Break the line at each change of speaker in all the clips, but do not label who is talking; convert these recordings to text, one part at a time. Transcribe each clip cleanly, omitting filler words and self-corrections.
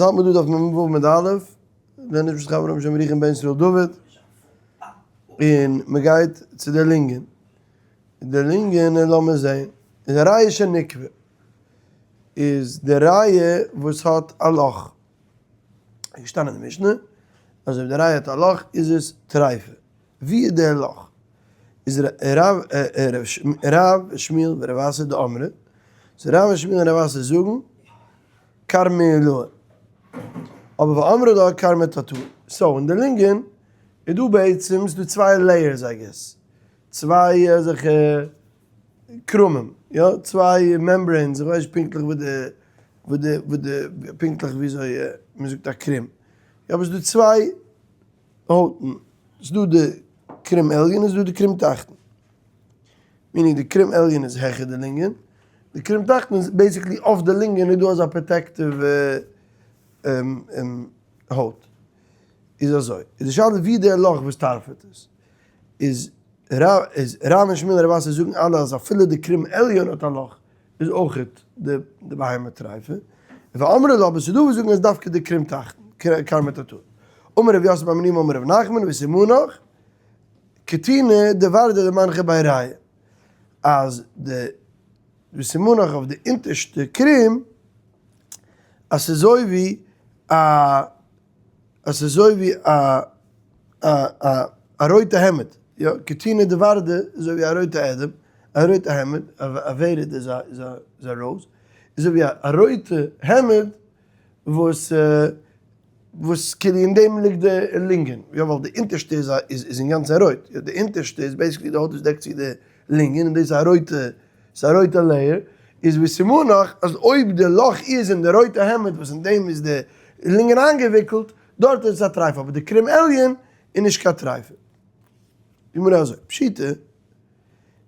האלט מען דא דף מ ו עמוד א', לערן נישט מיט חברים שם ריחם בן ישראל דוד, און מען גייט צו די לונגען, די לונגען און לאמיר זעהן, איז א ראיה שנקבע, איז די ראיה וואס האט א לאך, איז געשטאנען אין די משנה, אז אויב די ראיה האט א לאך איז עס טריפה, ווי איז דער לאך? איז רב שמואל ורב אסי דאמרי, סאו רב שמואל און רב אסי זאגן כרמי עילאה, אבער ואמרי לה כרמי תתאה, סאו אין די לונגען איז דא בעצם, ס'דא צוויי layers I guess, צוויי אזעלכע קרומים, יא, צוויי membranes, איך ווייס נישט פונקטליך וואס די, וואס די, וואס די, פונקטליך וויאזוי מ'זאגט א קרום, יא אבער ס'דא צוויי הויטן, ס'דא די קרום עליון און ס'דא די קרום תחתון. meaning די קרום עליון איז העכער די לונגען, די קרום תחתון איז basically אויף די לונגען איז דא אזא protective הויט. איז אזוי, איז די שאלה ווי דער לאך וואס טארפעט עס. איז רב און שמואל און רב אסי זאגן אלע אז אפילו די קרום עליון האט א לאך איז אויכעט די בהמה טרייפה, ואמרי לה, אבער ס'דא וואס זאגן אז דווקא די קרום תחתון, כרמי תתאה. אמר רב יוסף בר מניומי אמר רב נחמן וסימנך כתונא דוורדא דמנחא בי רייא, אז די וסימנך אויף די אונטערשטע קרום אז ס'איז אזוי ווי א אז ס'איז אזוי ווי א א א א רויטע העמד, יא, כתונא דוורדא איז אזוי ווי א רויטע אדעם, א רויטע העמד, א ורד איז א איז א איז א rose, איז אזוי ווי א רויטע העמד וואס וואס כאילו אין דעם ליגט די לונגען, יא ווייל די אונטערשטע איז א איז אינגאנצן רויט, יא די אונטערשטע איז basically די הויט וואס דעקט צו די לונגען און דאס איז א רויטע, ס'איז א רויטע layer, איז וסימנך אז אויב די לאך איז אין די רויטע העמד וואס אין דעם איז די לונגען איינגעוויקלט, דארט איז עס א טרייפה, אבער די קרום עליון איז נישט קיין טרייפה. די גמרא אזוי, פשיטא,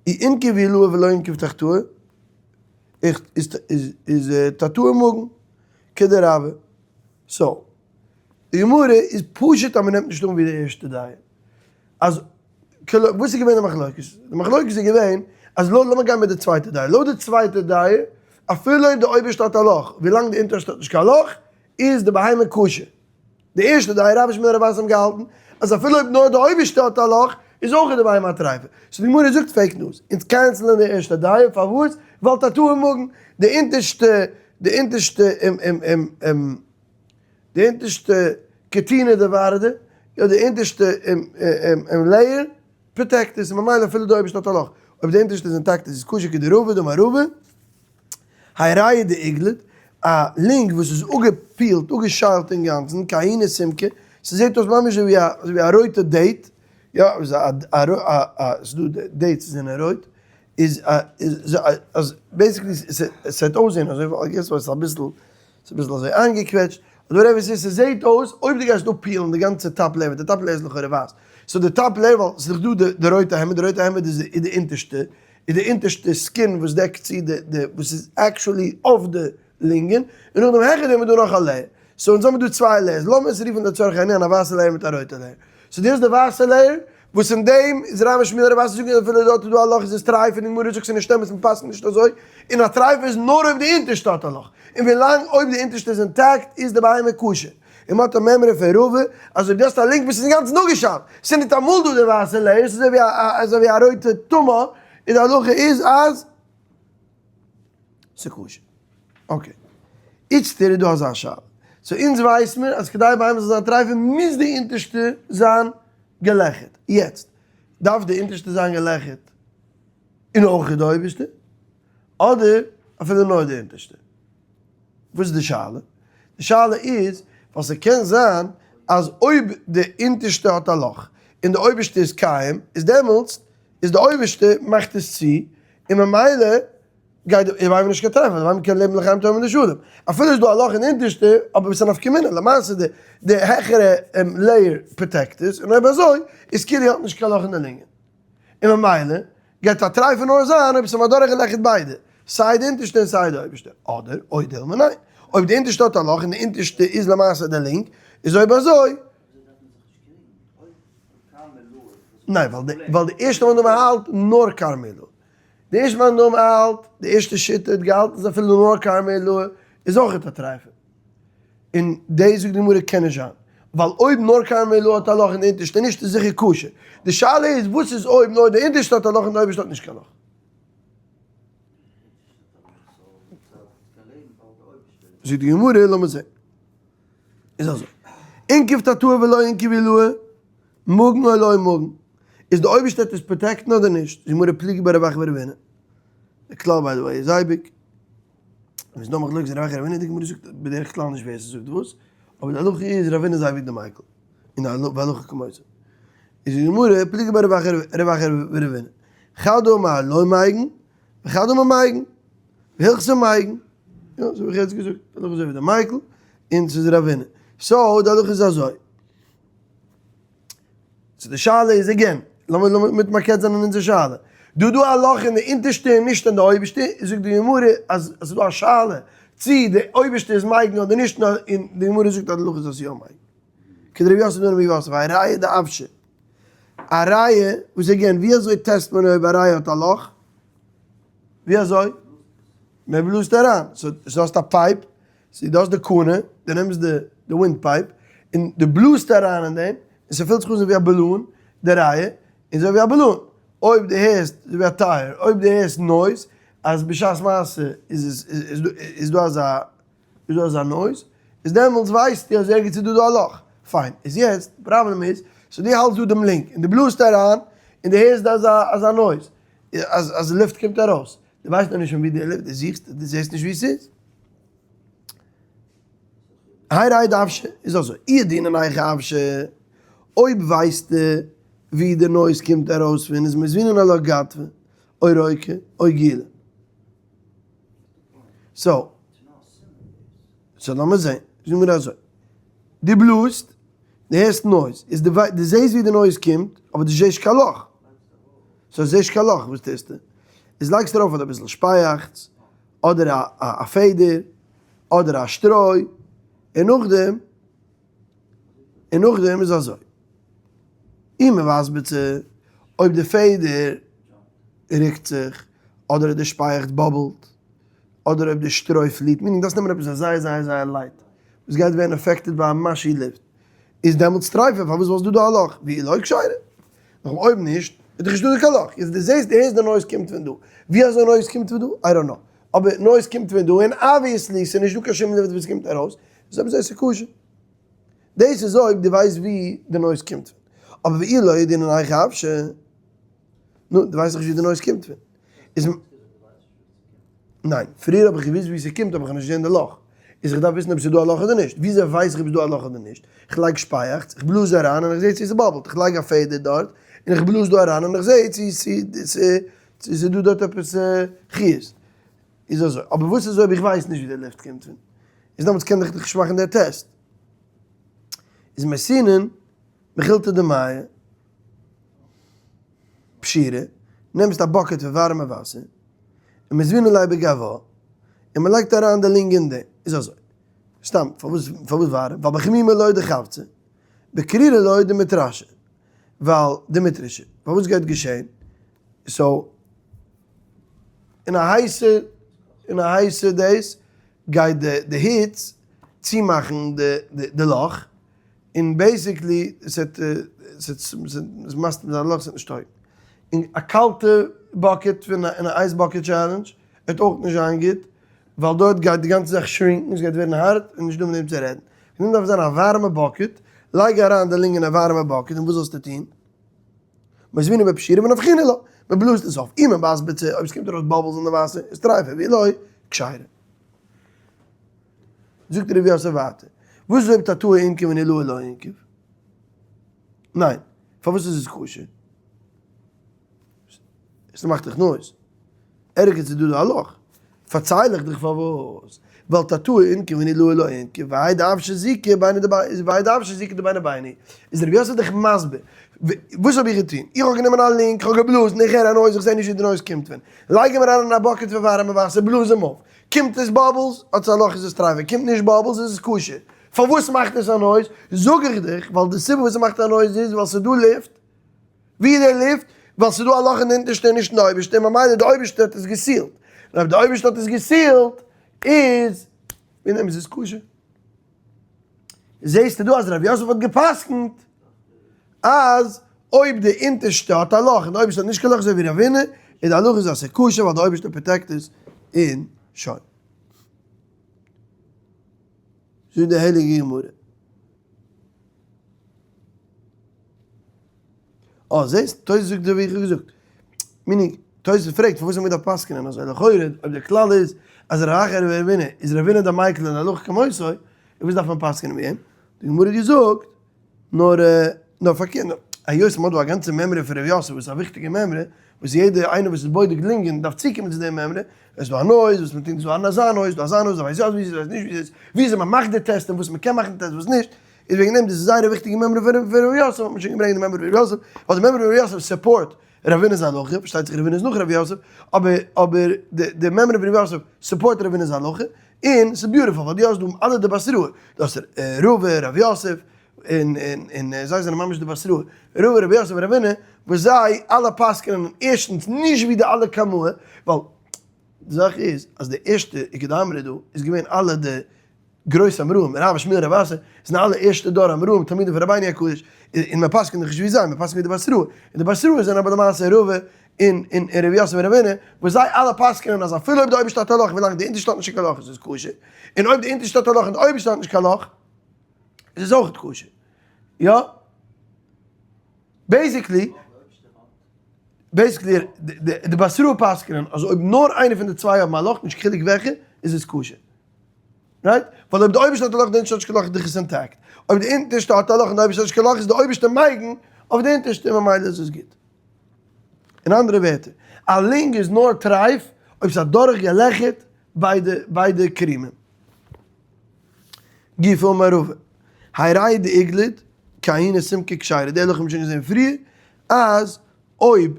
אי אינקיב עילאה ולא אינקיב תחתאה, איז תתאה מגן, כדרבה. so, די גמרא איז פשוט אז מ'נעמט נישט אן ווי די ערשטע דעה. אז כאילו וואס איז געווען די מחלוקת? די מחלוקת איז געווען אז לויט לאמיר גיין מיט די צווייטע דעה, לויט די צווייטע דעה אפילו אויב די אויבערשטע האט א לאך, ווילאנג די אונטערשטע האט נישט קיין לאך איז די בהמה כשר. די ערשטע דעה רב שמואל רב אסי האבן געהאלטן אז אפילו אויב נאר די אויבערשטע האט א לאך איז אויך די בהמה א טרייפה. so די גמרא זאגט fake news, אונז cancel ען די ערשטע דעה, פארוואס? ווייל תתאה מגן, די אונטערשטע די אונטערשטע די אונטערשטע כתונא דוורדא, יא די אונטערשטע layer protect עס, און ממילא אפילו די אויבערשטע האט א לאך, אויב די אונטערשטע איז intact איז עס כשר כדרבא דאמר רבא, האי רייא דאיגליד, א לונג וואס איז אפגע peel ט, אפגעשיילט אינגאנצן, כההינא סומקא, ס'זעט אויס ממש אזוי ווי א רויטע date, יא, ס'דא dates וואס זענען רויט, איז אז basically ס'וועט אויסזען אזוי ווייל I guess ווייל ס'איז אביסל ס'איז אביסל אזוי איינגעקוועטשט, אדער whatever ס'איז, ס'זעהט אויס אויב דו גייסט אפ peel ן די גאנצע top layer, די top layer איז לכאורה ווייס, so די top layer ווייל ס'איז דאך דא די די רויטע העמד, די רויטע העמד איז די אונטערשטע, איז די אונטערשטע skin וואס דעקט צו די די וואס איז actually אויף די לונגען, און נאכדעם העכער דעם איז דא נאך א layer, so אונז האבן דא צוויי layers, לאמיר עס רופן לצורך הענין א ווייסע layer מיט א רויטע layer, so דו האסט די ווייסע layer וואס אין דעם איז רב שמואל רב אסי זאגן אז אפילו דארט איז דא א לאך איז עס טרייף און די גמרא זאגט ס'איז נישט אמת מ'פסק'נט נישט אזוי, און א טרייף איז נאר אויב די אונטערשטע האט א לאך, און ווילאנג אויב די אונטערשטע איז intact איז די בהמה כשר, און מ'האט א מימרא פון רבא אז אויב דו האסט א לונג וואס איז אינגאנצן אפגעשיילט, ס'איז ניטאמאל דא די ווייסע layer, ס'איז אזוי ווי א אזוי ווי א רויטע טומאה, און די הלכה איז אז ס'איז כשר. okay. איצטער איז דא אזא שאלה. so אונז ווייס מיר אז כדי בהמה זאל זיין טרייפה מוז די אונטערשטע זיין געלעכערט. יעצט, דארף די אונטערשטע זיין געלעכערט און אויך די אויבערשטע? אדער אפילו נאר די אונטערשטע? וואס איז די שאלה? די שאלה איז ווייל ס'קען זיין אז אויב די אונטערשטע האט א לאך און די אויבערשטע איז קיים, איז דעמאלטס איז די אויבערשטע מאכט עס צו און ממילא גייט די בהמה נישט קיין טרייפה, די בהמה קען לעבן לחיים טובים ולשלום, אפילו איז דא א לאך אין די אונטערשטע, אבער וואס איז א נפקא מינה, למעשה די די העכערע layer protect עס, און אויב אזוי איז כאילו האט נישט קיין לאך אין די לונגען, און ממילא גייט א טרייפה נאר זיין אויב עס איז אדורכגעלעכערט ביידע, סיי די אונטערשטע און סיי די אויבערשטע, אדער או דילמא ניין, אויב די אונטערשטע האט א לאך און די אונטערשטע איז למעשה די לונג, איז אויב אזוי. ניין ווייל די ערשטע מאן דאמר האלט נאר כרמי עילאה. די ערשטע מאן דאמר האלט, די ערשטע שיטה האט געהאלטן אז אפילו נאר כרמי עילאה איז אויכעט א טרייפה. און דאס זאגט די גמרא קען נישט זיין, ווייל אויב נאר כרמא עילאה האט א לאך און די אונטערשטע נישט איז זיכער כשר, די שאלה איז וואס איז אויב נאר די אונטערשטע האט א לאך און די אויבערשטע האט נישט קיין לאך. זאגט די גמרא לאמיר זען, איז אזוי, אינקיב תתאה ולא אינקיב עילאה, מגן או לא מגן, איז די אויבערשטע וועט עס protect ן אדער נישט, די גמרא פליגי בי רב אחא ורב הונא, די כלל by the way איז אייביג. און ס'איז דא מחלוקת רב אחא רב הונא, די גמרא זאגט בדרך כלל נישט ווער ס'זאגט וואס, אבער די הלכה איז רב הונא איז אייביג די מיקל, און והלכה כמותו. איז די גמרא פליגי בי רב אחא ורב הונא, חד אמר לא מגן, וחד אמר מגן, והלכתא מגן, יא אזוי האב איך יעצט געזאגט, די הלכה איז אזוי ווי די מיקל, און ס'איז רב הונא. so די הלכה איז אזוי. so די שאלה איז again, לאמיר לאמיר מתמקד זיין אין אונזער שאלה. דא דא א לאך אין די אונטערשטע און נישט אין די אויבערשטע, זאגט די גמרא אז עס איז דא א שאלה צי די אויבערשטע איז מגן אדער נישט, און די גמרא זאגט אז די הלכה איז אז ס'איז יא מגן. כדרב יוסף דאמר רב יוסף, א ראיה דאוושא. א ראיה, וואס again, ווי אזוי test מען אויב א ראיה האט א לאך? ווי אזוי? מען בלאזט אריין. so האסט א pipe, ס'איז דאס די קנה, דו נעמסט די די wind pipe, און דו בלאזט אריין אין דעם, און ס'פילט זיך אן אזוי ווי א balloon, די רייע, און אזוי ווי א balloon. אויב דו הערסט, אזוי ווי א tire, אויב דו הערסט noise, אז בשעת מעשה איז עס, איז דא אזא, איז דא אזא noise, איז דעמאלטס ווייסטו אז ערגעץ איז דא דא א לאך. פיין. איז יעצט, די פראבלעם איז, so דו האלטסט דא דעם lung, און דו בלאזט אריין, און דו הערסט אזא, אזא noise, אז אז לופט קומט ארויס. דו ווייסט נאר נישט פון ווי די לופט, דו זוכסט, דו זעסט נישט ווי ס'איז. היי ראי דאוושא איז אזוי, אי דינא נייחא אוושא, אויב ווייסטו ווי די noise קומט ארויס פון איז מזבינן עלה גתבא, או רוקע, או גילה. so, so לאמיר זען, זאג מיר אזוי, דו בלאזט, דו הערסט noise, איז דו זעסט ווי די noise קומט, אבער דו זעסט קיין לאך. so זעסט קיין לאך, וואס טוסטו? איז לייגסט ארויף אדער אביסל שפייאכץ, אדער א פעדער, אדער א שטרוי, און נאכדעם, און נאכדעם איז אזוי, אי מבזבז, אויב די פעדער רוקט זיך, אדער די שפייעכץ bubble ט, אדער אויב די שטרוי פליט, meaning דארפסט נעמען עפעס א זייער זייער זייער light, וואס גייט ווערן affected ביי א משהו לופט, איז דעמאלטס טרייפה, פארוואס וואלסט דא דא א לאך? ואי לא כשרה. נאכדעם אויב נישט, איז דאך נישטא דא קיין לאך. יעצט דו זעסט, דו הערסט די noise קומט פון דא. ווי אזוי noise קומט פון דא? I don't know. אבער noise קומט פון דא און obviously ס'איז נישטא קיין שום לופט וואס קומט ארויס, איז אויב אזוי איז ס'כשר. דאס איז אויב דו ווייסט ווי די noise קומט פון. אבער ואי לא ידעינן היכא אוושא, נו, דו ווייסט דאך נישט ווי די noise קומט פון. איז. ניין, פריער האב איך געוואוסט ווי ס'קומט אבער איך האב נישט געזען די לאך. איז איך דארף וויסן אויב ס'איז דא א לאך אדער נישט. וויאזוי ווייס איך אויב ס'איז דא א לאך אדער נישט? איך לייג שפייעכץ, איך בלאז אריין און איך זע צו ס'באבלט. איך לייג א פעדער דארט און איך בלאז דא אריין און איך זע צו ס'איז דא דארט עפעס חיות. איז אזוי. אבער וואס איז אויב איך ווייס נישט ווי די לופט קומט פון? איז דעמאלטס קען איך דאך נישט מאכן די טעסט. איז מסינן מכילתא דמיא פשירה, נעמסט א bucket פון ווארעמע וואסער, און מזבינן ליה בגווה, און מען לייגט אריין די lung אין דעם, איז אזוי, סתם, פארוואס פארוואס ווארעם? ווייל בחמימא לא דחווצא, בקרירא לא דמטרשא, ווייל דמטרשא, פארוואס גייט געשען? so, אין א הייסע, אין א הייסע דאס, גייט די די היץ צומאכן די די לאך, און basically עס וועט עס וועט מסתים זיין לאך, עס וועט נישט טויגן. און א קאלטע bucket פון א ice bucket challenge וועט אויך נישט זיין גוט, ווייל דארט גייט די גאנצע זאך shrink ן, עס גייט ווערן הארט און נישט דא מיט וועם צו רעדן. פון דעם דארף זיין א ווארעמע bucket, לייג אריין די lung אין א ווארעמע bucket און וואס זאלסטו טון? מזבינן בפשירא ונפחינן לה, מען בלאזט עס אויף, אי מבצבצא, אויב עס קומט ארויס bubbles אין די וואסער איז טרייפה, ואי לא, כשרה. זאגט רבי יוסף ווייטער, וואס איז אויב תתאה אינקיב און עילאה לא אינקיב? ניין, פארוואס איז עס כשר? עס מאכט דאך noise. ערגעץ איז דא דא א לאך. פארצייל איך דיך פארוואס. ווייל תתאה אינקיב און עילאה לא אינקיב, והאי דאוושא זיקא ביני דבי, והאי דאוושא זיקא דביני ביני. איז רבי יוסף דיך מסביר. וואס האב איך געטון? איך האב גענומען א lung, איך האב געבלאזן, איך הער א noise, איך זע נישט ווי די noise קומט פון. לייג אים אריין אין א bucket פון ווארעמע וואסער, בלאז אים אויף. קומט עס bubbles, האט עס א לאך איז עס טרייפה, קומט נישט bubbles איז עס כשר. פארוואס מאכט עס א noise? זאג איך דיך, ווייל די סיבה וואס עס מאכט א noise איז ווייל ס'איז דא לופט. ווי איז די לופט? ווייל ס'איז דא א לאך אין די אונטערשטע און נישט אין די אויבערשטע, און ממילא די אויבערשטע האט עס גע seal ט. און אויב די אויבערשטע האט עס גע seal ט איז, וועגן דעם איז עס כשר. זעהסטו דא אז רב יוסף האט גע'פסק'נט אז אויב די אונטערשטע האט א לאך און די אויבערשטע האט נישט קיין לאך אזוי ווי רב הונא, איז די הלכה איז אז ס'איז כשר ווייל די אויבערשטע protect עס און שוין. זאגט די הייליגע גמרא. אה, זעסט? תוס' זאגט אזוי ווי איך האב געזאגט. meaning, תוס' פרעגט פארוואס האט מען געדארפט פסק'נען אזוי? לכאורה, אויב דער כלל איז אז ר' אחא ר' רבינא איז רבינא דמיקל און הלכה כמותו, איז וואס דארף מען פסק'נען ווי אים? די גמרא האט געזאגט, נאר נאר פארקערט, היות מ'האט דא א גאנצע מימרא פון ר' יוסף וואס איז א וויכטיגע מימרא, וואס יעדער איינער וואס איז בודק לונגען דארף צוקומען צו די מימרא, עס איז דא א נויז וואס מ'טוט, ס'איז דא אזא נויז, דא אזא נויז, דא ווייסט יא ווי עס איז, ווייסט נישט ווי עס איז, וויאזוי מ'מאכט די טעסט און וואס מ'קען מאכן די טעסט וואס נישט, איז וועגן דעם דאס איז זייער א וויכטיגע מימרא פון ר' יוסף, האט מען שוין געברענגט די מימרא פון ר' יוסף, ווייל די מימרא פון ר' יוסף support רבינא'ס הלכה, פארשטייט זיך רבינא איז נאך ר' יוסף, אבער אבער די די מימרא פון ר' יוסף support רבינא'ס הלכה, און ס'איז beautiful ווייל דו האסט דא אלע די בתראי, דו האסט רבא, ר' יוסף, און און און זיי זענען ממש די בתראי, רבא, ר' יוסף און רבינא, וואס זיי אלע פסק'נען ערשטנס נישט ווי די אלע קמאי, ווייל די זאך איז אז די ערשטע איכא דאמרי דא איז געווען אלע די גרויסע אמוראים, רב שמואל רב אסי, זענען אלע ערשטע דור אמוראים תלמידים פון רבינו הקדוש, און מען פסק'נט דאך נישט ווי זיי, מען פסק'נט ווי די בתראי, און די בתראי זענען אבער למעשה רבא און און ר' יוסף און רבינא, וואס זיי אלע פסק'נען אז אפילו אויב די אויבערשטע האט א לאך ווילאנג די אונטערשטע האט נישט קיין לאך איז עס כשר, און אויב די אונטערשטע האט א לאך און די אויבערשטע האט נישט קיין לאך איז עס אויך כשר. יא? basically, basically די בתראי פסק'נען אז אויב נאר איינער פון די צוויי האבן א לאך, נישט קיין חילוק וועלכע, איז עס כשר. right? ווייל אויב די אויבערשטע האט א לאך די אונטערשטע האט נישט קיין לאך איז דאך עס intact. אויב די אונטערשטע האט א לאך און די אויבערשטע האט נישט קיין לאך איז די אויבערשטע מגין אויף די אונטערשטע און ממילא איז עס גוט. אין אנדערע ווערטער, א לונג איז נאר טרייף אויב ס'האט דורך געלעכערט ביידע ביידע קרימען. גופא אמר רבא, הרי דאיגליד כהינא סומקא כשרה, די הלכה האבן מיר שוין געזען פריער אז אויב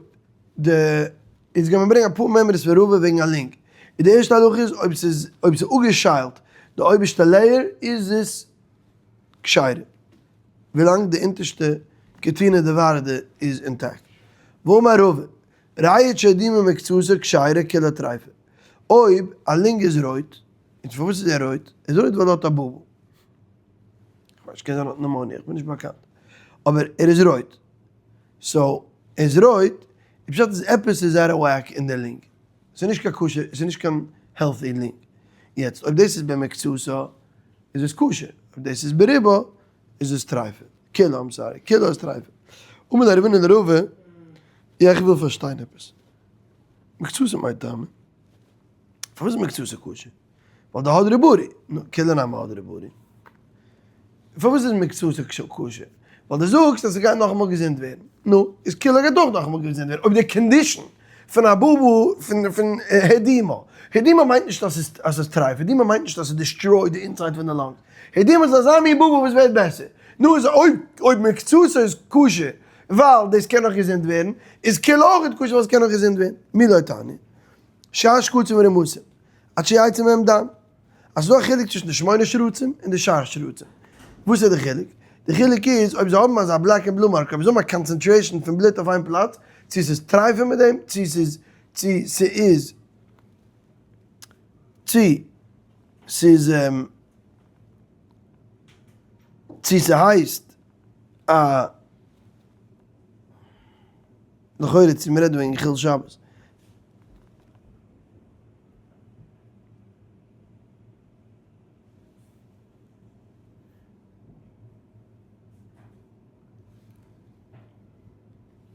די, יעצט גיימיר ברענגען אפאר מימרות פון רבא וועגן א לונג, איז די ערשטע הלכה איז אויב ס'איז אויב ס'איז אפגעשיילט די אויבערשטע layer איז עס כשרה, ווילאנג די אונטערשטע כותנה דוורדא איז intact. ואמר רבא, ריעית שהאדימה מקצתה כשרה כולה טריפה, אויב א לונג איז רויט, און פארוואס איז ער רויט? ער איז רויט ווייל ער האט א bubble. כ'ווייס נישט קען זיין ער האט pneumonia, איך בין נישט באקאנט. אבער ער איז רויט. so ער איז רויט, די פשט איז עפעס איז out of whack אין די לונג. ס'איז נישט קיין כשר, ס'איז נישט קיין healthy לונג. יעצט אויב דאס איז במקצתה איז עס כשר, אויב דאס איז ברובה איז עס טרייפה. כולה, I'm sorry, כולה איז טרייפה. אמר ליה רבינא לרבא, איך וויל פארשטיין עפעס. מקצתה מאי טעמא? פארוואס איז מקצתה כשר? ווייל דהדרא ברי, נו, כולה נמי הדרא ברי. פארוואס איז מקצתה כשר? ווייל דו זאגסט אז ס'גייט נאכאמאל געזונט ווערן. נו, איז כולה גייט אויך נאכאמאל געזונט ווערן, אויב די condition פון א בובו פון פון העדימה, העדימה מיינט נישט אז ס'איז אז ס'איז טרייף, העדימה מיינט נישט אז ס'דעסטרויט די inside פון די lungs, העדימה איז אזא מין בובו וואס ווערט בעסער. נו, איז אויב אויב מקצתה איז כשר ווייל דאס קען נאך געזונט ווערן, איז כולה אויך כשר ווייל ס'קען נאך געזונט ווערן. מי לא תניא. שאר שקצים ורמשים, עד שיצא מהם דם. אז ס'איז דא א חילוק צווישן די שמונה שרצים און די שאר שרצים. וואס איז די חילוק? די חילוק איז אויב זיי האבן אזא black און blue mark, אויב זיי האבן א concentration פון בלוט אויף איין פלאץ, צו ס'איז טרייפה מיט דעם, צו ס'איז, צו ס'איז, צו ס'איז, צו ס'הייסט א. לכאורה צו מ'רעדט וועגן חילול שבת.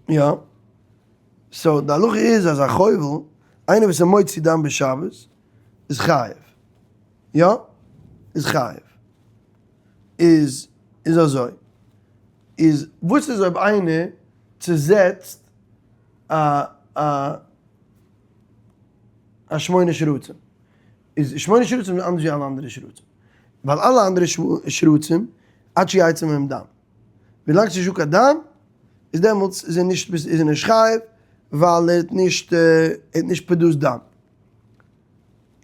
יא. so די הלכה איז אז א חובל, איינער וואס איז מוציא דם בשבת, איז חייב. יא? איז חייב. איז איז אזוי. איז וואס איז אויב איינער צוזעצט א א א שמונה שרצים? איז שמונה שרצים איז אנדערש ווי אלע אנדערע שרצים. ווייל אלע אנדערע שרצים עד שיצא מהם דם. ווילאנג ס'איז נישטא קיין דם איז דעמאלטס איז ער נישט איז ער נישט חייב ווייל ער האט נישט ער האט נישט produced דם.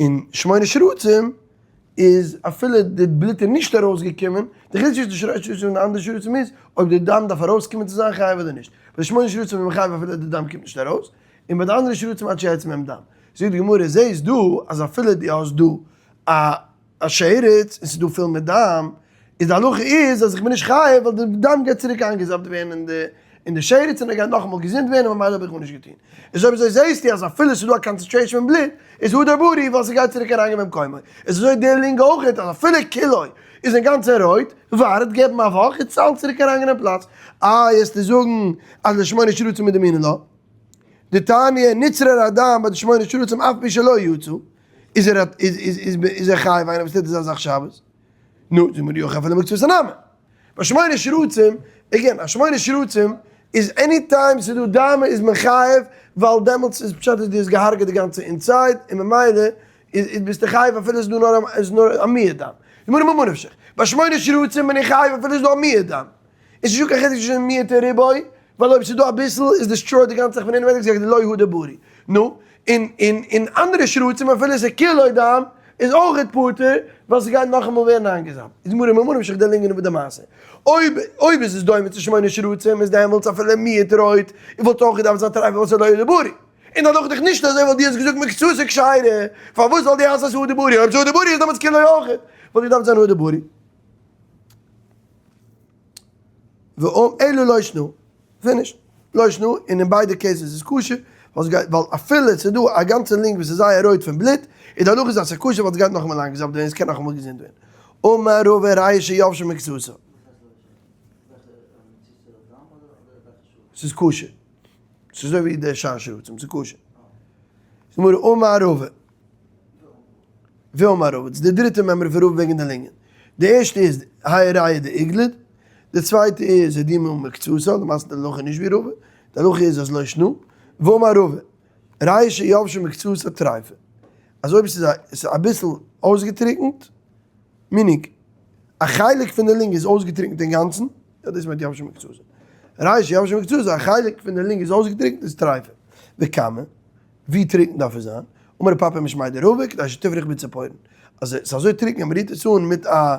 און שמונה שרצים איז אפילו די בלוט איז נישט ארויסגעקומען, די חילוק צווישן די שמונה שרצים און די אנדערע שרצים איז אויב די דם דארף ארויסקומען צו זיין חייב אדער נישט. ביי די שמונה שרצים איז מען חייב אפילו די דם קומט נישט ארויס, און ביי די אנדערע שרצים עד שיצא מהם דם. זאגט די גמרא, זעהסט דא אז אפילו דו האסט דא א א שרץ און ס'איז דא פול מיט דם, איז די הלכה איז אז איך בין נישט חייב ווייל די דם גייט צוריק איינגעזאפט ווערן אין די אין די שרץ און ער גייט נאכאמאל געזונט ווערן און ממילא האב איך גארנישט געטון. איז אויב אזוי זעהסטו אז אפילו ס'איז דא א concentration פון בלוט איז הדר ברי ווייל ס'גייט צוריק אריינגיין במקומו. איז אזוי די לונג אויכעט אז אפילו כולו איז אינגאנצען רויט, ווארט געבן א וואך איז אלץ צוריק אריינגיין אין פלאץ. איי העסטו זאגן אז לשמונה שרצים מדמינן לה. דתניא נצרר הדם ביי די שמונה שרצים אף פי שלא יצא איז ער איז ער חייב איינער וואס טוט אזא זאך שבת. נו, זאג מיר אי הכי אפילו מקצתו נמי. ביי שמונה שרצים, again, א שמונה שרצים איז any time ס'איז דא דם איז מען חייב, ווייל דעמאלטס איז פשט אז דו האסט געהארגעט די גאנצע inside, און ממילא איז ביסטו חייב אפילו ס'איז דא נאר איז נאר א מיעוט דם. גמרא ממה נפשך, ביי שמונה שרצים בין איך חייב אפילו ס'איז דא א מיעוט דם. איז נישטא קיין חילוק צווישן מיעוט און ריבוי, ווייל אויב ס'איז דא אביסל איז destroyed די גאנצע זאך פון אינעווייניג, זאגט לא הדר ברי. נו, און און און אנדערע שרצים אפילו ס'איז כולו דם איז אויכעט פטור ווייל ס'גייט נאכאמאל ווערן איינגעזאפט. איז גמרא ממה נפשך די לונגען איבער די מעשה. אויב אויב איז עס דומה צו שמונה שרצים איז דעמאלטס אפילו מיעוט רויט וואלט אויך געדארפט זיין טרייף ווייל ס'איז לא הדר ברי. און דאן דאך נישט אזוי ווייל דו האסט געזאגט מקצתו כשרה, פארוואס זאל די האסט אז הדר ברי? אויב ס'איז הדר ברי איז דעמאלטס כולו אויכעט וואלט געדארפט זיין הדר ברי. ואם אלא לא שנא, finish, לא שנא, און אין ביידע cases איז כשר, ווייל ס'גייט, ווייל אפילו ס'איז דא א גאנצע לונג וואס איז זייער רויט פון בלוט, איז די הלכה איז אז ס'איז כשר ווייל ס'גייט נאכאמאל איינגעזאפט ווערן, ס'קען נאכאמאל געזונט ווערן. אמר רבא רישא יבשה מקצתה. ס'איז כשר. ס'איז אזוי ווי די שאר שרצים, ס'איז כשר. גמרא אמר רבא. ואמר רבא, דאס איז די דריטע מימרא פון רבא וועגן די לונגען. די ערשטע איז האי ריעא דאיגליד, די צווייטע איז הרדימה מקצתה, למעשה די הלכה איז נישט ווי רבא, די הלכה איז אז לא שנא, ואמר רבא, רישא יבשה מקצתה טריפה, אז אויב עס איז אביסל אויסגעטריקנט, meaning, א חלק פון די לונג איז אויסגעטריקנט אינגאנצן, יא דאס מיינט יבשה מקצתה, רישא יבשה מקצתה, א חלק פון די לונג איז אויסגעטריקנט איז טריפה, וכמה. ווי טרוקן דארף עס זיין? אמר רב פפא משמיה דרבא כדי שתפרח בציפורן, אז עס איז אזוי טרוקן אז מען רירט עס אן מיט א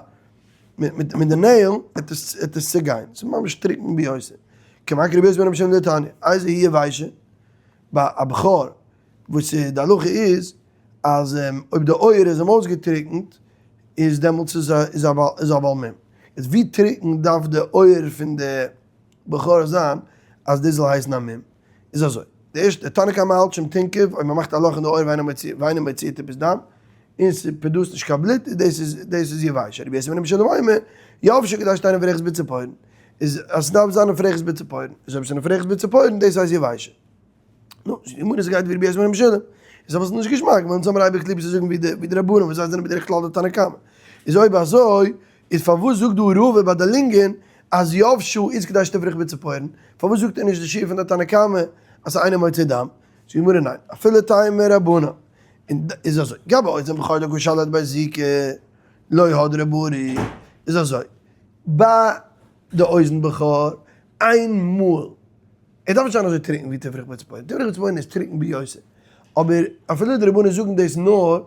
מיט די nail וועט עס וועט עס צוגיין, עס איז ממש טרוקן ביותר. כמאן כרבי יוסי בן רבי שמעון דתניא, איזו היא יבשה, ביי א בכור וואס די הלכה איז אז אויב די אויער איז אים אויסגעטרוקנט איז דעמאלטס איז איז א בעל מום. איז ווי טרוקן דארף די אויער פון די בכור זיין אז דאס זאל הייסן א מום? איז אזוי, די ערשטע, תנא קמא האלט שאם תנקב, אויב מ'מאכט א לאך אין די אויער ואינו מוציא, ואינו מוציא טיפת דם, און ס' produce ט נישט קיין בלוט, איז דאס איז דאס איז יבשה. רבי יוסי בן רבי משולם אומר, יבשה כדי שתהא נפרכת בציפורן, איז אז ס'דארף זיין נפרכת בציפורן, איז אויב ס'איז נפרכת בציפורן, דאס הייסט יבשה. נו, די גמרא ס'גייט ווי רבי יוסי בן רבי משולם, איז אבער ס'איז נישט געשמאק, ווייל אונז האבן אייביג ליב צו זאגן ווי די ווי די רבנים וואס זיי זענען בדרך כלל די תנא קמא. איז אויב אזוי, איז פארוואס זאגט דא רבא ביי די לונגען אז יבשה איז כדי שתפרח בציפורן? פארוואס זאגט ער נישט די שיעור פון די תנא קמא אז ס'איז אינו מוציא דם? זאגט די גמרא ניין, אפילו תימא רבנן. און איז אזוי, גבי אוזן בכור דקא שליט ביה זיקא לא הדרא ברי, איז אזוי, ביי די אוזן בכור איין מאל, ער דארף נישט זיין אזוי טרוקן ווי תפרח בציפורן, תפרח בציפורן איז טרוקן ביותר, אבער אפילו די רבנן זאגן דאס נאר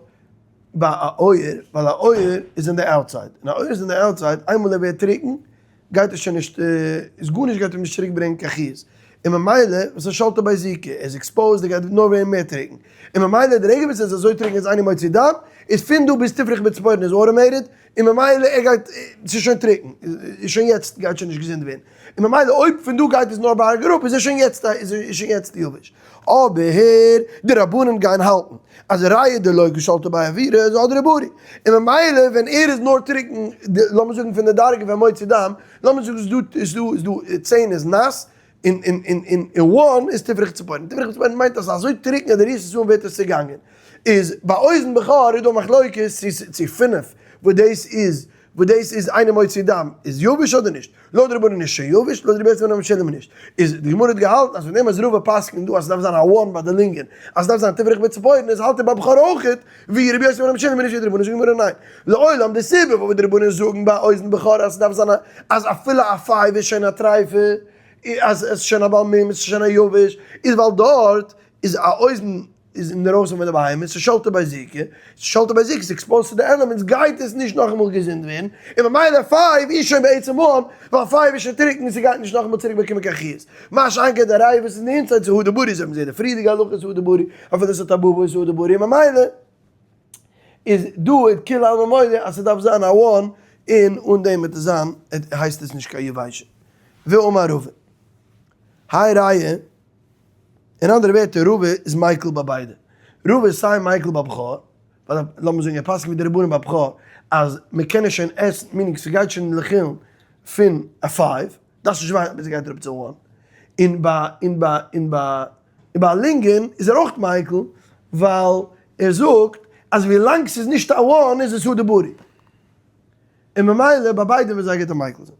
ביי א אויער, ווייל א אויער איז אין די outside, און א אויער איז אין די outside, איינמאל ער ווערט טרוקן, גייט עס שוין נישט, איז גארנישט גייט אים נישט צוריק ברענגען קיין חיות, און ממילא וואס איז שלטא ביה זיקא, ער איז exposed, ער גייט נאר ווערן מער טרוקן, און ממילא די רגע וואס ער איז אזוי טרוקן איז אינו מוציא דם, איז פון דא ביז תפרח בציפורן איז automated, און ממילא ער גייט, ס'איז שוין טרוקן, איז שוין יעצט גייט שוין נישט געזונט ווערן, און ממילא אויב פון דא גייט עס נאר בארג אראפ איז ער שוין יעצט איז ער שוין יעצט יבש. אבער די רבנן גייען האלטן אז ריעא דלא קא שלטא ביה אוירא איז הדרא ברי, און ממילא ווען ער איז נאר טרוקן, לאמיר זאגן פון די דרגה פון מוציא דם, לאמיר זאגן ס'איז דא איז דא איז דא צען איז נאס, און און און און און one איז תפרח בציפורן, תפרח בציפורן מיינט אז ס'איז אזוי טרוקן אז די רירסט עס אן ווערט עס צעגאנגען. איז ביי אוזן בכור איז דא מחלוקת צו צו פינף וואס דאס איז וואס דאס איז אינו מוציא דם איז יבש אדער נישט, לויט די רבנן איז שוין יבש, לויט רבי יוסי בן רבי משולם נישט. איז די גמרא האט געהאלטן אז פון דעם אז רבא פסק'נט דא אז ס'דארף זיין א one ביי די לונגען אז ס'דארף זיין תפרח בציפורן איז האלט ער ביי בכור אויכעט ווי רבי יוסי בן רבי משולם נישט ווי די רבנן זאגט די גמרא ניין לעולם די סיבה פארוואס די רבנן זאגן ביי אוזן בכור אז ס'דארף זיין א אז אפילו א five איז שוין א טריפה אז עס איז שוין א בעל מום עס איז שוין א יבש איז ווייל דארט איז א אוזן איז אינדערויסן פון די בהמה, ס'איז שלטא ביה זיקא, ס'איז שלטא ביה זיקא, ס'איז exposed צו די elements, גייט עס נישט נאכאמאל געזונט ווערן, און ממילא five איז שוין בעצם one, ווייל five איז שוין טרוקן און ס'גייט נישט נאכאמאל צוריק באקומען קיין חיות. מה שאין כן די ריעא וואס איז אין די inside ס'איז הדר ברי, אזוי ווי מ'זעט די פריערדיגע הלכה איז הדר ברי, אפילו ס'האט א בובו איז הדר ברי, און ממילא איז דא איז כולי עלמא מודה אז ס'דארף זיין א one. און אן דעם וועט עס זיין, הייסט עס נישט קיין יבשה. ואמר רבא, האי ראיה, אין אנדערע ווערטער רבא איז מיקל ביי ביידע. רבא איז סיי מיקל ביי בכור, ווייל לאמיר זאגן ער פסק'נט ווי די רבנים ביי בכור אז מען קען עס שוין עסן, meaning ס'גייט שוין לחולין פון א five, דארפסט נישט ווארטן ביז ס'גייט אראפ צו one, און ביי און ביי און ביי און ביי לונגען איז ער אויך מיקל ווייל ער זאגט אז ווילאנג ס'איז נישט א one איז עס הדר ברי, און ממילא ביי ביידע וועט זיי גוט א מיקל זיין.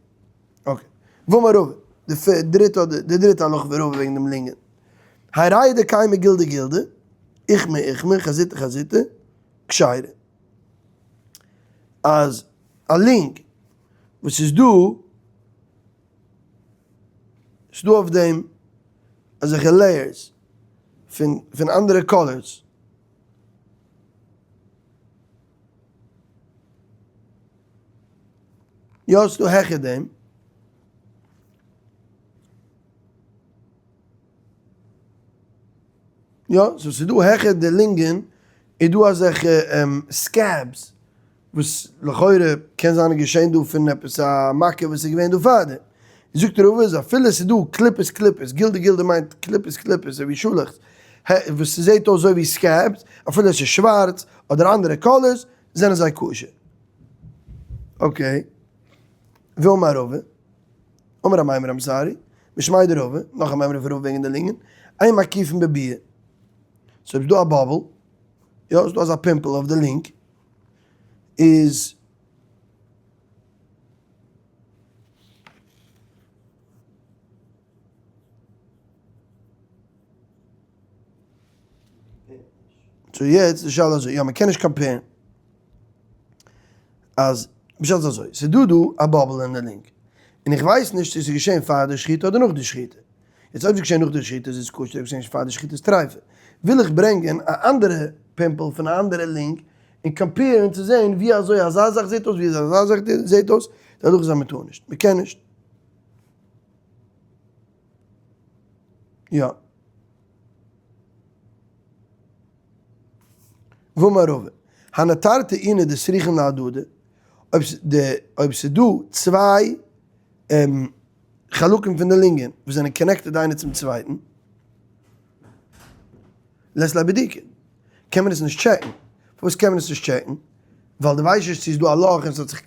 okay. ואמר רבא, די דריטע אדער די דריטע הלכה פון רבא וועגן דעם לונגען. הרי דקיימא גלדא גלדא, אוכמא אוכמא, חזיתא חזיתא, כשרה. אז א לונג וואס איז דא, ס'איז דא אויף דעם אזעלכע layers פון פון אנדערע colors. יא ס'איז דא העכער דעם. יא, so ס'איז דא העכער די לונגען איז דא אזעלכע scabs וואס לכאורה קען זיין איז געשען דא פון עפעס א מכה וואס איז געווען דא פארדעם. זאגט רבא אז אפילו ס'איז דא קליפות קליפות, גלדא גלדא מיינט קליפות קליפות אזוי ווי שאלעכץ, וואס ס'זעט אויס אזוי ווי scabs, אפילו עס איז שווארץ אדער אנדערע colors, זענען זיי כשר. okay. ואמר רבא, אמר אמימר I'm sorry, משמיה דרבא, נאך א מימרא פון רבא וועגן די לונגען, אין מקיפין בביעה. so אויב איז דא א bubble, יא, איז דא אזא pimple אויף די לונג, איז so יעצט די שאלה אזוי, יא מ'קען נישט compare ן אז פשט איז אזוי, ס'איז דא דא א bubble אין די לונג, און איך ווייס נישט צו ס'איז געשען פאר די שחיטה אדער נאך די שחיטה, יעצט אויב ס'איז געשען נאך די שחיטה איז עס כשר, אויב ס'איז געשען פאר די שחיטה איז טריפה. וויל איך ברענגען א אנדערע pimple פון א אנדערע לונג און compare ן צו זען ווי אזוי אזא זאך זעט אויס ווי אזוי אזא זאך זעט אויס, די הלכה איז אז מ'טאר נישט, מ'קען נישט. יא. ואמר רבא, הני תרתי אוני דסריכין להדדי, אויב ס'איז דא צוויי חלקים פון די לונגען וואס זענען connected איינער צום צווייטן, לית ליה בדיקה, קען מען עס נישט check ן. פארוואס קען מען עס נישט check ן? ווייל דו ווייסט נישט צו איז דא א לאך און ס'האט זיך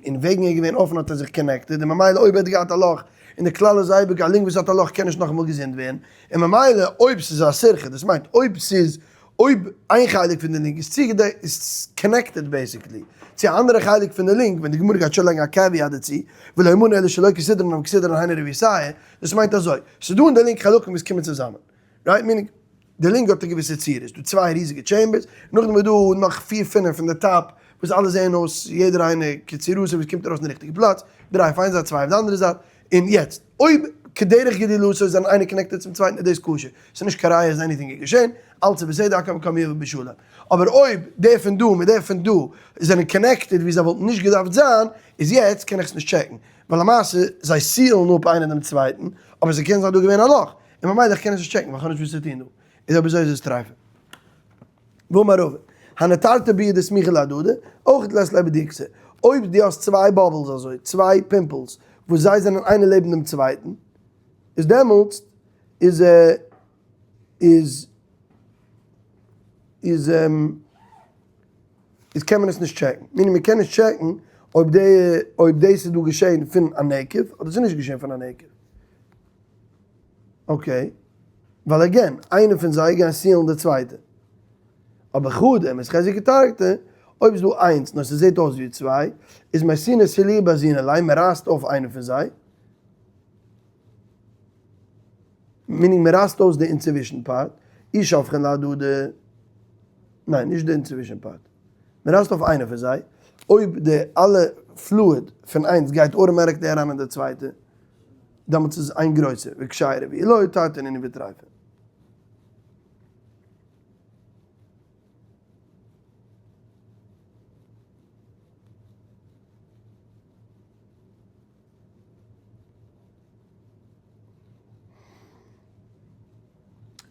און וועגן ער איז געווען אפן האט ער זיך connected און ממילא אויב ער האט געהאט א לאך און די כלל איז אייביג א לונג וואס האט א לאך קען נישט נאכאמאל געזונט ווערן און ממילא אויב ס'איז א סירכא דאס מיינט אויב ס'איז אויב איין חלק פון די לונג איז צוגעדעקט איז connected basically צו א אנדערע חלק פון די לונג ווען די גמרא גייט שוין לייגן א caveat דערצו ולא אמרנו אלא שלא כסדרן אבל כסדרן היינו רבותיה דאס מיינט אזוי ס'איז דא אין די לונג חלקים וואס קומען צוזאמען right meaning די לונג האט א געוויסע צורה, ס'דא צוויי ריזיגע chambers, נאכדעם איז דא נאך פיר פינעף אין די top וואס אלע זעען אויס יעדער איינער כצורתו וואס קומט ארויס אין די ריכטיגע פלאץ, דריי אויף איין זייט צוויי אויף די אנדערע זייט, און יעצט אויב כדרך גדילתו זענען איינער connected צום צווייטן איז דאס כשר, ס'איז נישט קיין ראיה אז anything איז געשען, אלץ איז בסדר הכל מקום יבא בשלום, אבער אויב דער פון דא מיט דער פון דא זענען connected ווי זיי וואלטן נישט געדארפט זיין, איז יעצט קען איך עס נישט check ן, ווייל למעשה זיי seal ן אפ איינער דעם צווייטן, אבער ס'קען זיין דא געווען א לאך, און ממילא איך קען עס נישט check ן ווייל כ'האב נישט וואס צו טון דא, איז אויב אזוי איז עס טרייפה. ואמר רבא, הני תרתי ביעי דסמיכי להדדי, אויך לית ליה בדיקתא, אויב דו האסט צוויי bubbles אזוי, צוויי pimples, וואס זיי זענען איינער לעבן דעם צווייטן, איז דעמאלטס איז איז איז איז קען מען עס נישט check ן, meaning מען קען נישט check ן אויב די אויב דאס איז דא געשען פון א נקב אדער ס'איז נישט געשען פון א נקב. okay, ווייל again, איינע פון זיי גייען seal ן די צווייטע. אבער חדא מיתחזי כתרתי, אויב איז דא איינס נאר ס'זעט אויס ווי צוויי, איז מייתינא סילויי ובזינא ליה, מ'רייסט אויף איינע פון זיי, meaning מ'רייסט אויס די אינצווישן part, אי שפכין להדדי, ניין נישט די אינצווישן part, מ'רייסט אויף איינע פון זיי, אויב די אלע fluid פון איינס גייט automatically אריין אין די צווייטע. דעמאלטס איז איין גרויסע וכשירה ואי לא תרתי נינהו וטריפה.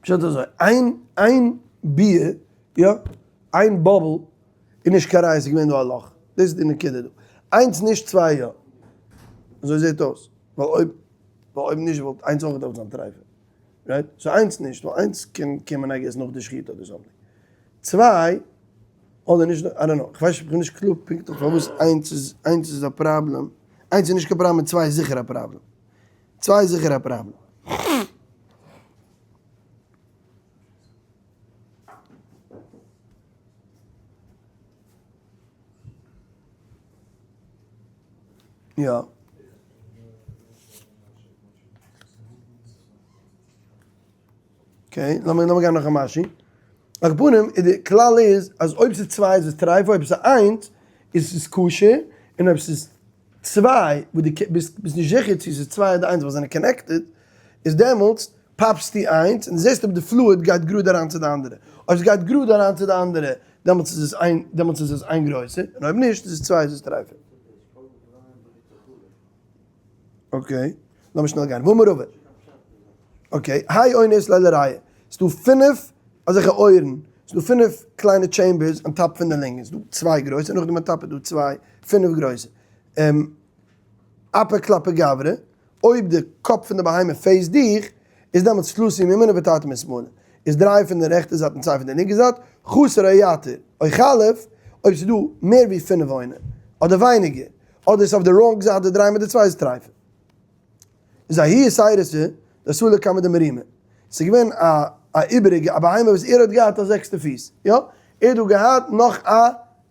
פשט איז אזוי, איין איין ביע, יא, איין bubble איז נישט קיין ראיה ס'איז געווען דא א לאך, דאס איז די נקודה דא. איינס נישט צוויי יא. אזוי זעט אויס. ווייל אויב ווייל אויב נישט וואלט איינס אויך געדארפט זיין טרייפה. right? So איינס נישט, ווייל איינס קען קומען I guess נאך די שחיטה אדער something. צוויי, אדער נישט, I don't know, כ'ווייס נישט, כ'בין נישט קלאר פונקטליך פארוואס איינס איז, איינס איז א פראבלעם, איינס איז נישט קיין פראבלעם און צוויי איז זיכער א פראבלעם. צוויי איז זיכער א פראבלעם. יא. okay, לאמיר לאמיר גיין נאך א משהו. על כל פנים, איז די כלל איז אז אויב ס'איז צוויי איז עס טרייף, אויב ס'איז איינס איז עס כשר, און אויב ס'איז צוויי וואס דו ביסט ביסט נישט זיכער צו ס'איז צוויי אדער איינס ווייל זיי זענען connected, איז דעמאלטס פאפסטו איינס און זעסט אויב די fluid גייט גראד אריין צו די אנדערע. אויב ס'גייט גראד אריין צו די אנדערע דעמאלטס איז עס איין דעמאלטס איז עס איין גרויסע, און אויב נישט איז עס צוויי איז עס טרייפה. okay, לאמיר שנעל גיין. ואמר רבא. okay, האי אונא אית ליה לריעא. ס'דא פינף אזעלכע אויערן, ס'דא פינף קליינע chambers on top פון די לונגען, ס'דא צוויי גרויסע, נאכדעם on top איז דא צוויי, פינף גרויסע. אפיה כלפי גברא, אויב די קאפ פון די בהמה face דיך, איז דעמאלטס תלתא מימינא ותרתי משמאלא, איז דריי פון די רעכטע זייט און צוויי פון די לינקע זייט, חסר או יתיר, או חלף, אויב ס'איז דא מער ווי פינף אונא, אדער ווייניגער, אדער ס'איז אויף די wrong זייט די דריי מיט די צוויי איז טרייפה. איז ההיא יתירתא דאתא לקמיה דמרימר. ס'איז געווען א א איבעריגע א בהמה וואס ער האט געהאט א זעקסטע פיס, יא? ער האט דא געהאט נאך א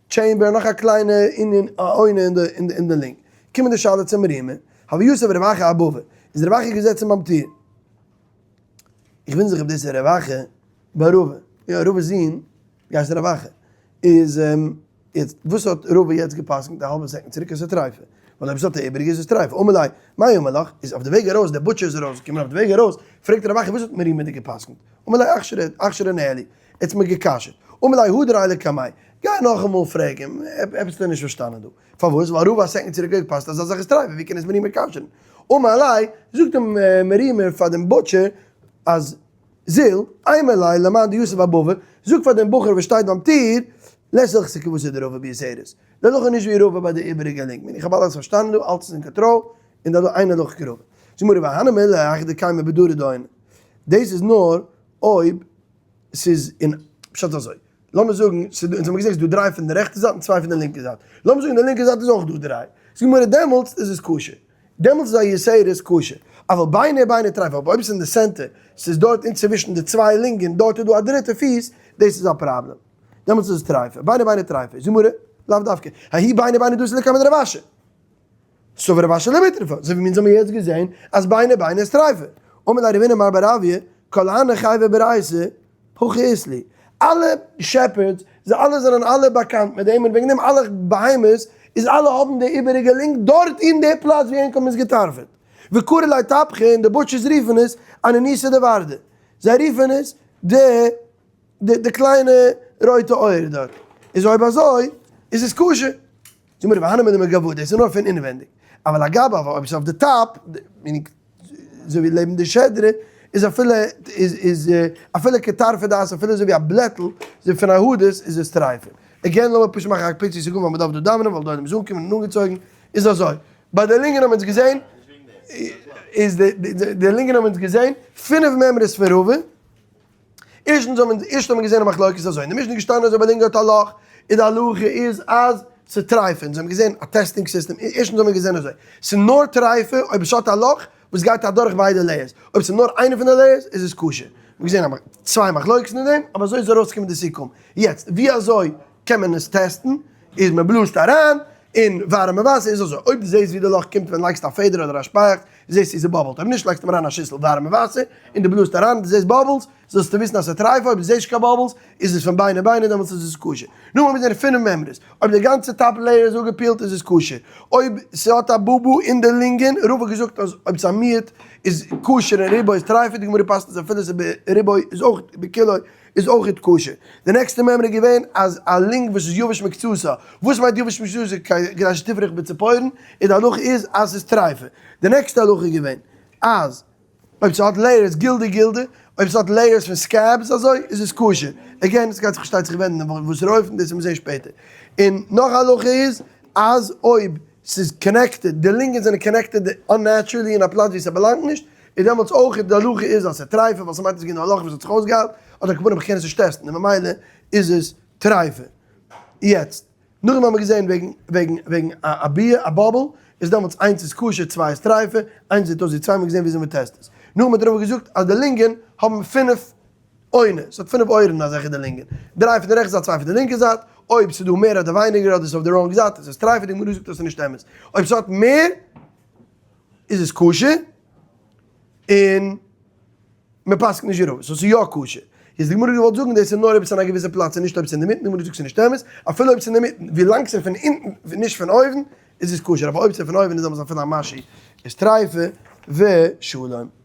chamber, נאך א קליינע ענין א אונה אין די אין די lung. קומען די שאלה צו מרימר, הוה יתיב רב אחא אבבא, איז רב אחא געזעצן ביים טיר. איך וואונדער זיך אויב דאס איז רב אחא בר רבא, יא רבא'ס זון געהייסן רב אחא, איז יעצט וואס האט רבא יעצט גע'פסק'נט א האלבע second צוריק אז ס'איז טרייפה? ווייל אויב ס'האט א איבעריגע איז עס טרייפה. אמר ליה, מאי אמר לך? איז אויף די וועג ארויס, דער butcher איז ארויס געקומען אויף די וועג ארויס, פרעגט רב אחא וואס האט מרימר דיר גע'פסק'נט? אמר ליה אכשרה ניהלי, ער האט מיר גע'כשר'ט. אמר ליה הדר עייליה קמיה, גיי נאכאמאל פרעג אים, עפעס האט ער נישט פארשטאנען דא. פארוואס? ווייל רבא א second צוריק האט גע'פסק'נט אז אזא זאך איז טרייפה, ווי קען עס מרימר כשר'ן? אמר ליה, זאגט אים מרימר פאר דעם butcher אז זיל, אימא ליה למאן דיתיב אבבא, זאג פאר דעם בחור וואס שטייט ביים טיר, לית הלכתא כוותיה דרבא ביתירות. די הלכה איז נישט ווי רבא ביי די איבעריגע לינק מין, איך האב אלעס פארשטאנען דא, אלץ איז אין קאנטראל, און דא דא איין הלכה כרבא. זאג מיר רבא הני מילי היכא דקיימא בדרי דאונא. דאס איז נאר אויב ס'איז אין, פשט אזוי, לאמיר זאגן, ס'איז דא, אונז האבן געזען ס'איז דא דריי פון די רעכטע זייט און צוויי פון די לינקע זייט. לאמיר זאגן די לינקע זייט איז אויך דא דריי. זאג מיר דעמאלטס איז עס כשר. דעמאלטס איז א יתירה כשר. אבל ביני ביני טרייף, אבער אויב ס'איז אין די center, ס'איז דארט אינצווישן די צוויי לונגען, דארט איז דא א דריטע פיס, דאס איז א פראבלעם. דעמאלטס איז עס טרייפה. ביני ביני טרייפה. זאג מיר, לאו דווקא. ההיא ביני ביני דאתא לקמיה דרב אשי. סבר רב אשי למיטרפה. אזוי ווי אונז האבן יעצט געזען אז ביני ביני איז טרייפה. אמר ליה רב הונא מר בר אביה, כל הני חייבי בריעותא, הכי אית להו. אלע shepherds, זיי אלע זענען אלע באקאנט מיט דעם, און וועגן דעם אלע בהמות, איז אלע האבן די איבעריגע לונג דארט אין די פלאץ ווי ענק האבן עס געטארפעט. וקרי ליה טפחא, און די butchers רופן עס אנוניתא דוורדא. זיי רופן עס די די קליינע רויטע אויער דארט. איז אויב אזוי איז עס כשר. זאג מיר והני מילי מגואי, דאס איז נאר פון אינווענדיג. אבל אגבא, אבער אויב עס איז אויף די top, meaning אזוי ווי לעבן די שדרה, איז אפילו איז איז אפילו כטרפא דאסא, אפילו אזוי ווי א בלעטל, אזוי פון א הדס, איז עס טרייפה. again לאמיר פשוט מאכן א פיצי סיכום ווייל מ'דארף דא דאווענען ווייל די עולם איז אנגעקומען און אנגעצויגן, איז אזוי, ביי די לונגען האבן אונז געזען, איז די די לונגען האבן אונז געזען פינף מימרות פון רבא, ערשטנס האבן ערשט האבן געזען א מחלוקת אזוי, אין די משנה איז געשטאנען אז אויב א לונג האט א לאך, איז די הלכה איז אז ס'איז טרייפה, אונז האבן געזען א testing system, ערשטנס האבן מיר געזען אזוי, ס'איז נאר טרייפה אויב עס האט א לאך וואס גייט אדורך ביידע layers, אויב ס'איז נאר איינע פון די layers איז עס כשר. מיר האבן געזען צוויי מחלוקת'ן אין דעם, אבער אזוי איז ארויסגעקומען די סיכום. יעצט, ווי אזוי קען מען עס טעסטן? איז מען בלאזט אריין אין ווארעמע וואסער, איז אזוי, אויב דו זעסט ווי די לאך קומט ווען לייגסט א פעדער אדער א שפייעכץ, זעסטו ס' bubble ט, אויב נישט לייגסטו אריין א שיסל ווארעמע וואסער און דו בלאזט אריין און דו זעסט bubbles, זאלסטו וויסן אז ס'איז טרייף, אויב דו זעסט נישט קיין bubbles איז עס פון ביני ביני דעמאלטס איז עס כשר. נו האבן מיר פינף מימרות, אויב די גאנצע top layer איז אפגעפילט איז עס כשר, אויב ס'האט א בובו אין די לונגען, רבא האט געזאגט אז אויב ס'איז א מיעוט איז כשר און רובו איז טרייף, די גמרא פסק'נט אז אפילו ס'איז ברובו איז אויך בכולו איז אויכעט כשר. די נעקסטע מימרא איז געווען אז א לונג וואס איז יבש מקצתה, וואס מיינט יבש מקצתה? כדי שתפרח בציפורן, און די הלכה איז אז ס'איז טרייפה. די נעקסטע הלכה איז געווען אז אויב ס'האט layers גלדה גלדה, אויב ס'האט layers פון scabs אזוי איז עס כשר. again, ס'גייט זיך פארשטייט זיך ווענדן אין וואסערע אופן, דאס וועט מען זען שפעטער. און נאך א הלכה איז. אז אויב ס'איז connected, די לונגען זענען connected unnaturally אין א פלאץ ווי ס'באלאנגט נישט, איז דעמאלטס אויך די הלכה איז אז ס'איז טרייפה ווייל ס'מיינט אז ס'איז געווען א לאך וואס האט זיך אויסגעהיילט, אדער כפנים איך קען עס נישט טעסטן און ממילא איז עס טרייפה. יעצט, נאכדעם האבן מיר געזען וועגן וועגן וועגן א ביע א bubble, איז דעמאלטס איינס איז כשר צוויי איז טרייפה, איינס זעט אויס ווי צוויי, האבן מיר געזען וויאזוי מ'טעסט עס. נאכדעם האט רבא געזאגט אז די לונגען האבן פינף אוני, ס'האט פינף אויערן אזעלכע די לונגען, דריי פון די רעכטע זייט צוויי פון די לינקע זייט, אויב ס'איז דא מער אדער ווייניגער אדער ס'איז אויף די wrong זייט איז עס טרייפה, די גמרא זאגט אז ס'איז נישט אמת, אויב ס'האט מער איז עס כשר, און מ'פסק'נט נישט ווי רבא, so ס'איז יא כשר. איז די גמרא געוואלט זאגן דאס איז נאר אויב ס'איז אין א געוויסע פלאץ און נישט אויב ס'איז אינדערמיטן, די גמרא זאגט ס'איז נישט אמת, אפילו אויב ס'איז אינדערמיטן, ווילאנג ס'איז פון אונטן נישט פון אויבן איז עס כשר, אבער אויב ס'איז פון אויבן איז דעמאלטס אפילו א משהו איז טרייפה, ושלום.